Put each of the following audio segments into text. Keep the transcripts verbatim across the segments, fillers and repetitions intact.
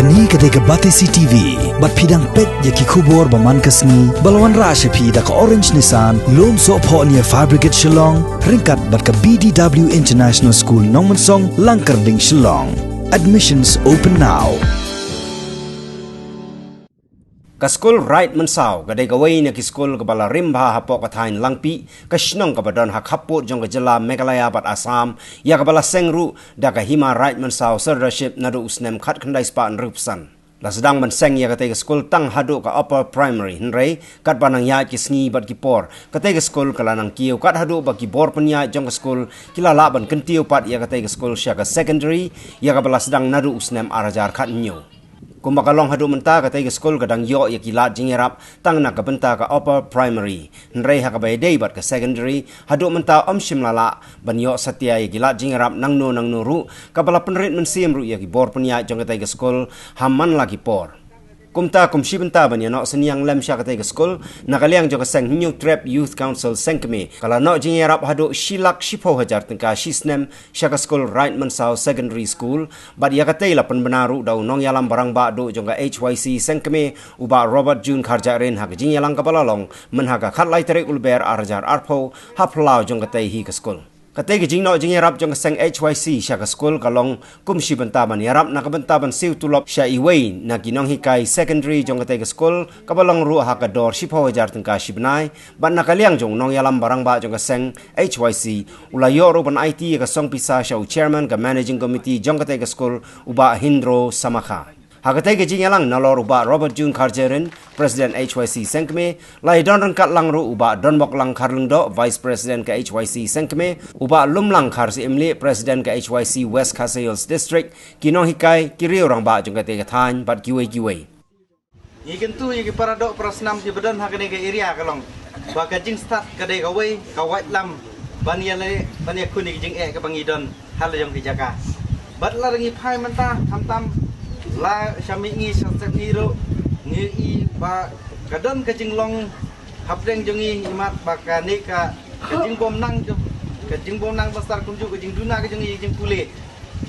Kane ka dei ka Batesi T V, bad phi dang peit ïa ki khubor ba man ka sngi, ba la wanrah sha phi da ka Orange Nissan, Lumsohphoh near Fire Brigade Shillong, ryngkat bad ka B D W International School Nongmensong, Langkyrding, Shillong. Admissions open now. Ka skul Right Mynsaw ka dei kawei na ki skul kaba la rim bha hapoh ka thaiñ Langpih, ka shnong kaba don ha khappud jong ka jylla Meghalaya bad Assam, ïa kaba la seng ruh da ka Hima Right Mynsaw Sirdarship naduh u snem khatkhyndai spah hynriewphew san. La sdang ban seng ïa katei ka skul tang haduh ka upper primary, hynrei katba nang ïaid ki sngi bad ki por, katei ka skul ka la nang kiew kat haduh ba ki bor pynïaid jong ka skul ki la lah ban kyntiew pat ïa katei ka skul sha ka secondary, ïa kaba la sdang naduh u snem ar hajar khathynñiew. Kumba ka long haduh mynta, katei ka skul ka dang ïoh ïa ki lad jingïarap tang na ka bynta ka upper primary, hynrei ha kaba ïadei bad ka secondary, haduh mynta ym shym la lah ban ïoh satia ïa ki lad jingïarap nangno nangno ruh, kaba la pynrit mynsiem ruh ïa ki bor pynïaid jong katei ka skul ha man la ki por. Kumta, kum shi bynta ban ïa noh synñiang lem sha katei ka skul, na ka liang jong ka seng Hynñiewtrep Youth Council Sengkmie ka la noh jingïarap haduh shi lak shiphew hajar tyngka shi snem sha ka skul Right Mynsaw Secondary School, bad ïa katei la pynbna ruh da u nongïalam barangbah duh jong ka H Y C Sengkmie, u Bah Robert June Kharjahrin, ha ka jingïalang kaba la long myn ha ka khatlai tarik u Lber ar hajar arphew, ha phyllaw jong katei hi ka skul. Katei ka jingnoh jingïarap jong ka seng H Y C sha ka skul ka long kum shi bynta ban ïarap na ka bynta ban siew tulop sha iwei na ki nonghikai secondary jong katei ka skul, kaba long ruh ha ka dor shiphew hajar tyngka shi bnai, bad na ka liang jong u nongïalam barangbah jong ka seng H Y C, u la ïoh ruh ban aiti ïa ka song pisa sha u chairman ka managing committee jong katei ka skul, u Bah Hindro Samakha. Ha katei ka jingïalang nalor u Bah Robert June Kharjahrin, President H Y C Sengkmie, la ïadon ryngkat lang ruh u Bah Donboklang Kharlyngdoh, Vice President ka H Y C Sengkmie, u Bah Lumlang Kharsyiemlieh, President ka H Y C West Khasi Hills District, ki nonghikai, ki riew rangbah jong katei ka thaiñ bad kiwei kiwei. Ngi kyntu ïa ki para doh para snam kiba don ha kane ka area ka long ba ka jingstad ka dei kawei ka wait lam ban ïa leh, ban ïakhun ïa ki jingeh kaba ngi don ha la jong ki jaka. Bad lada ngi phai mynta, khamtam la sha mihngi sha sepngi ruh, ngi i ba ka don ka jinglong hapdeng jong ngi, imat ba kane ka, ka jingbymnang jong, ka jingbymnang bastar kumjuh ka jingduna ka jong ngi, ka jingpule,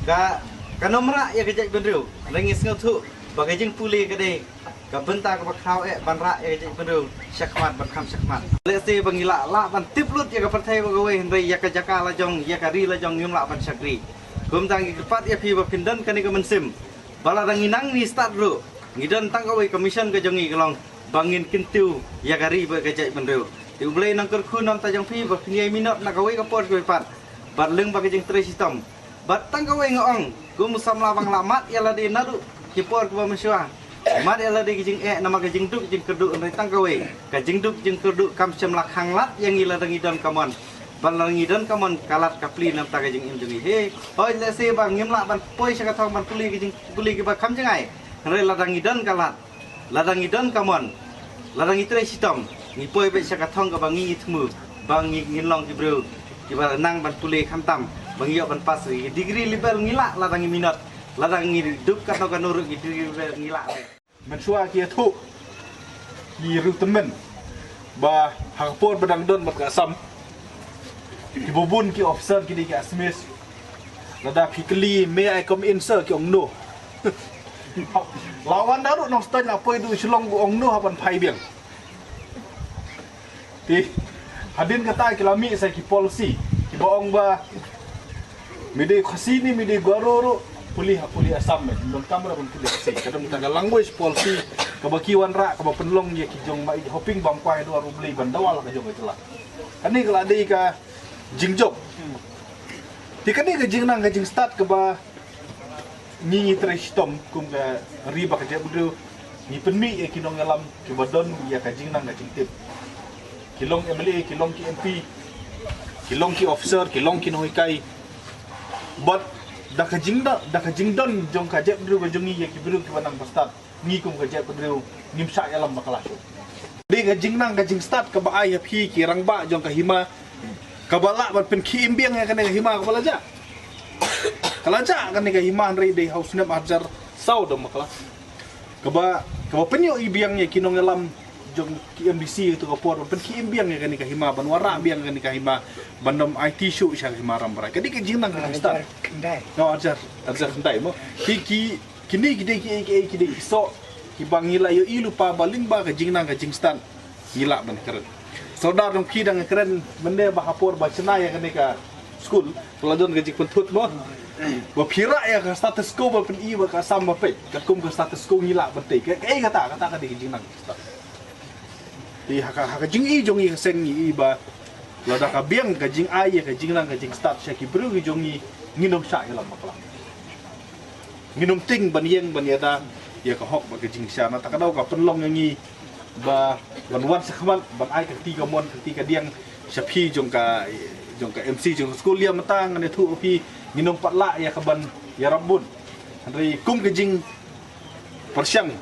ka, kan ym rah ïa ka jaitbynriew. Ngi sngewthuh ba ka jingpule ka dei ka bynta kaba khraw eh ban rah ïa ka jaitbynriew shakhmat bad kham shakhmat. Lehse ba ngi lah, lah ban tip lut ïa ka pyrthei ba kawei, hynrei ïa ka jaka la jong, ïa ka ri la jong ngim lah ban shakri. Kumta ngi kyrpad ïa phi ba phin don kane ka mynsiem ba lada ngi nang ngi stad ruh, ngi don tang kawei ka mission ka jong ngi ka long ba ngin kyntiew ïa ka ri bad ka jaitbynriew. Te U Blei un kyrkhu namar ta jong phi ba phin ïai minot na kawei ka por kawei pat bad lyngba ka jingtrei shitom. Bad tang kawei nga ong, kum u samla ba nga la mad ïa lade naduh ki por kiba mynshuwa. Mad ïa lade ki jingeh namar ka jingduk jingkyrduh, hynrei tang kawei ka jingduk jingkyrduh kam shym la khang lad ïa ngi lada ngi don ka mon. Bad lada ngi don ka mon, ka lad ka plie namar ta ka jingim jong ngi. Hei, hooid, lehse ba ngim lah ban poi sha ka thong ban pule ki jingpule kiba kham jngai, hynrei lada ngi don ka lad, lada ngi don ka mon, lada ngi trei shitom, ngi poi beit sha ka thong kaba ngi, ngi thmu ba ngi, ngin long ki briew kiba nang ban pule, khamtam ba ngi ïoh ban pass ïa ki degree level, ngi lah, lada ngi minot, lada ngi duk katno katno ruh ki degree level ngi lah. Mynshuwa ki ïathuh ki riew tymmen ba ha ka por ba dang don bad ka Assam, kiba bun ki officer ki dei ki Assamese. Lada phi kylli, "May I come in, sir?" ki ong, "No." La wan da ruh Nongstoiñ, la poi da u Shillong, u ong, "No, hap ban phai biang." Te hadien kata ki la mih sa ki policy kiba ong ba me dei Khasi ne me dei Garo ruh, pule ha pule Assam, me donkam ruh ban pule Khasi. Ka don kata ka language policy kaba ki wanrah, kaba pynlong ïa ki jong ma, hoping ba ym kwah ïa duwar U Blei ban dawa la ka jong ka jylla. Kane ka la dei ka jingjop. Te kane ka jingnang ka jingstad kaba ngi, ngi trei shitom kum ka ri bad ka jaitbynriew, ngi pynmih ïa ki nongïalam kiba don ïa ka jingnang ka jingtip. Ki long M L A, ki long ki M P, ki long ki officer, ki long ki nonghikai. Bad da ka jingda, da ka jingdon jong ka jaitbynriew ka jong ngi ïa ki briew kiba nang ba stad, ngi kum ka jaitbynriew ngim shah ïalam bakla shuh. Dei ka jingnang ka jingstad kaba ai ha phi ki rangbah jong ka hima, kaba lah ban pynkhie im biang ïa kane ka hima kaba la jah. Ka la jah kane ka hima, hynrei dei ha u snem ar hajar saw dang bakla. Kaba, kaba pynïoh im biang ïa ki nongïalam jong ki M D C tu ka por ban pynkhie im biang ïa kane ka hima, ban wanrah biang ïa kane ka hima, ban ym aiti shuh sha ka hima Rambrai. Ka dei ka jingnang ka jingstad. Ar hajar khyndai. Oh, ar hajar, ar hajar khyndai mo. Ki, ki Kine ki dei ki ei ki ei ki dei ki soh kiba ngi la ïohi lypa ba lyngba ka jingnang ka jingstad ngi lah ban kren. Sordar jong phi dang kren mynne ba ha por ba shna ïa kane ka skul, la don ka jingpynthut mo. Ba phi rah ïa ka status quo ba pyni ba ka Assam ba peit, katkum ka status quo ngi lah ban tei. Ka ei kata, kata ka dei ka jingnang ka jingstad. Te ha ka, ha ka jingïohi jong ngi ka seng ngi i ba lada ka biang ka jingai ïa ka jingnang ka jingstad sha ki briew ki jong ngi, ngin ym shah ïalam bakla. Ngin ym tieng ban ïeng ban ïada ïa ka hok bad ka jingshisha. Na kata ka daw ka pynlong ïa ngi ba ban wan shakhmat ban ai ka kti kamon ka kti kadiang sha phi jong ka, jong ka M C jong ka skul. Ïa mynta ngan ïathuh ïa phi, ngin ym pat lah ïa ka ban ïarap bun. Hynrei kum ka jing pyrshang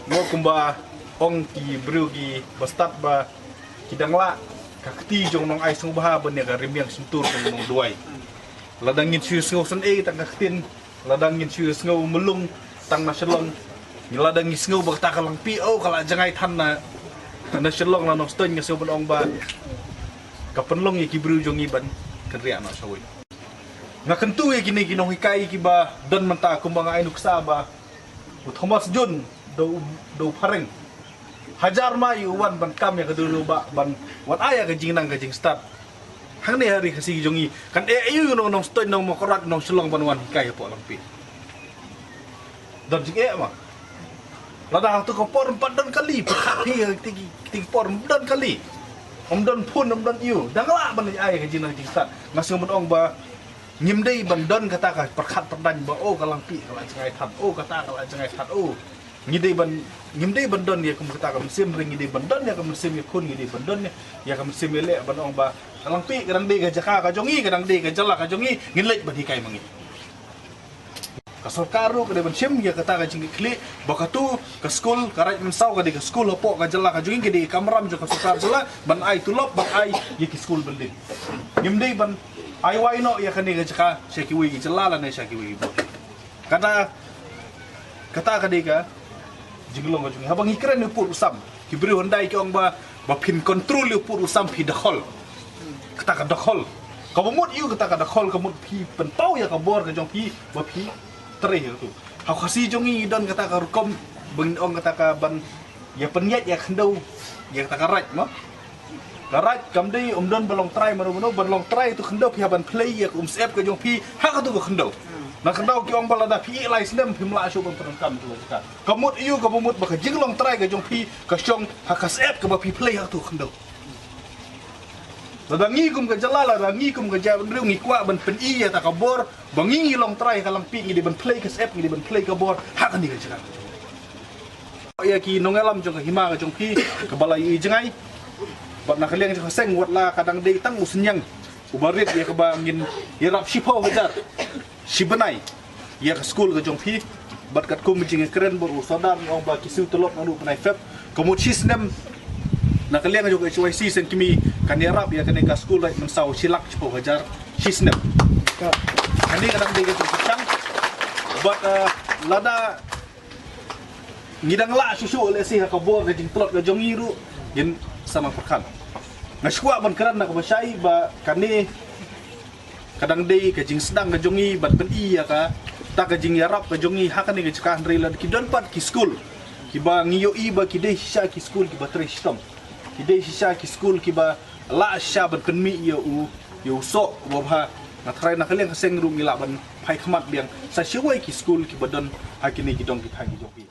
mo, kumba ong ki briew kiba stad ba ki dang lah ka kti jong nongai sngewbha ban ïa ka rimiang shyntur jong nongduwai. Lada ngin shu sngew sngewsynei tang ka ktien, lada ngin shu sngew mlung tang na Shillong, lada ngi sngew ba kata ka Langpih, oh, ka la jngai than na, na Shillong, na Nongstoiñ, nga sngew ban ong ba ka pynlong ïa ki briew jong ngi ban kynriah noh shawei. Nga kyntu ïa kine ki nonghikai kiba don mynta, kumba nga ai nuksa ba u Thomas Jun da u, da u phareng. Hajar mai u wan ban kam ïa ka duriaw ba ban wan ai ïa ka jingnang ka jingstad. Hangne ha ri Khasi jong ngi kan eh ïa u nong, Nongstoiñ, Nongmawkyrwat, Nongshillong ban wan hikai hapoh Langpih. Don jingeh ma. Lada hangtu ka por ym pat don kali, pyrkhat phi ha kiti ki, kiti ki por ym don kali. Ym don phone, ym don ïa u. Dang lah ban ai ïa ka jingnang jingstad. Nga sngew ban ong ba ngim dei ban don kata ka pyrkhat pyrdain ba, oh, ka Langpih ka la jngai than, oh, kata ka la jngai than, oh. Ngi dei ban, ngim dei ban don ïa kum kata ka mynsiem, hynrei ngi dei ban don ïa ka mynsiem ïakhun, ngi dei ban don ïa, ïa ka mynsiem ïaleh ban ong ba ka Langpih ka dang dei ka jaka ka jong ngi, ka dang dei ka jylla ka jong ngi, ngin leit ban hikai ma ngi. Ka sorkar ruh ka dei ban shim ïa kata ka jingkitkhlieh ba katu ka skul Ka Raid Mynsaw ka dei ka skul hapoh ka jylla ka jong ngi, ka dei ka kamram jong ka sorkar jylla ban ai tulop, ban ai ïa ki skul building. Ngim dei ban ai wai noh ïa kane ka jaka sha kiwei ki jylla lane sha kiwei ki bor. Kata, kata ka dei ka jinglong ka jong ngi. Haba ngi kren ïa u pud u sam, ki briew hyndai ki ong ba, ba phin control ïa u pud u sam, phi dakhol. Kata ka dakhol, kaba mut ïa u kata ka dakhol ka mut phi pynpaw ïa ka bor ka jong phi ba phi trei ïa katu. Ha u Khasi jong ngi don kata ka rukom ba ngin ong kata ka ban ïa pynïaid ïa khyndew ïa kata ka raid mo. Ka raid kam dei ym don ba long trai mano mano, ban long trai tu khyndew phi ha ban plie ïa ka umsyep ka jong phi ha katu ka khyndew. Na khyndew ki ong ba lada phi ïeh lai snem phim lah shuh ban pyndonkam tu ka jaka. Ka mut ïa u kaba mut ba ka jinglong trai ka jong phi ka shong ha ka syep kaba phi plie ha katu ka khyndew. Lada ngi kum ka jylla, lada ngi kum ka jaitbynriew ngi kwah ban pyni ïa kata ka bor ba ngi ngi long trai ha ka Langpih, ngi dei ban plie ka syep, ngi dei ban plie ka bor ha kane ka jaka. Ïa ki nongïalam jong ka hima ka jong phi kaba la ïohi jngai. Bad na ka liang jong ka seng, wat la ka dang dei tang u synñiang uba rit ïa kaba ngin ïarap shiphew hajar shi bnai ïa ka skul ka jong phi. Bad katkum ka jingkren bad u sordar ngi ong ba ki siew tulop naduh u bnai Feb, ka mut shi snem. Na ka liang jong ka H Y C Saint Kmie kan ïarap ïa kane ka skul Raid Mynsaw shi lak shiphew hajar shi snem. Kane ka dang dei ka jingpyrshang. Bad, eh, lada ngi dang lah shuh shuh lehse ha ka bor ka jingtlot ka jong ngi ruh, ngin sa nang pyrkhat. Nga shu kwah ban kren na kaba shai ba kane ka dang dei ka jingsdang ka jong ngi ban pyni ïa kata ka jingïarap ka jong ngi ha kane ka jaka, hynrei lada ki don pat ki skul kiba ngi ïohi ba ki dei shisha ki skul kiba trei shitom, ki dei shisha ki skul kiba lah shisha ban pynmih ïa u, ïa u soh uba bha. Nga tharai na ka liang ka seng ruh ngi lah ban phai khmat biang sa shawei ki skul kiba don ha kine ki dong ki thaiñ ki jong phi.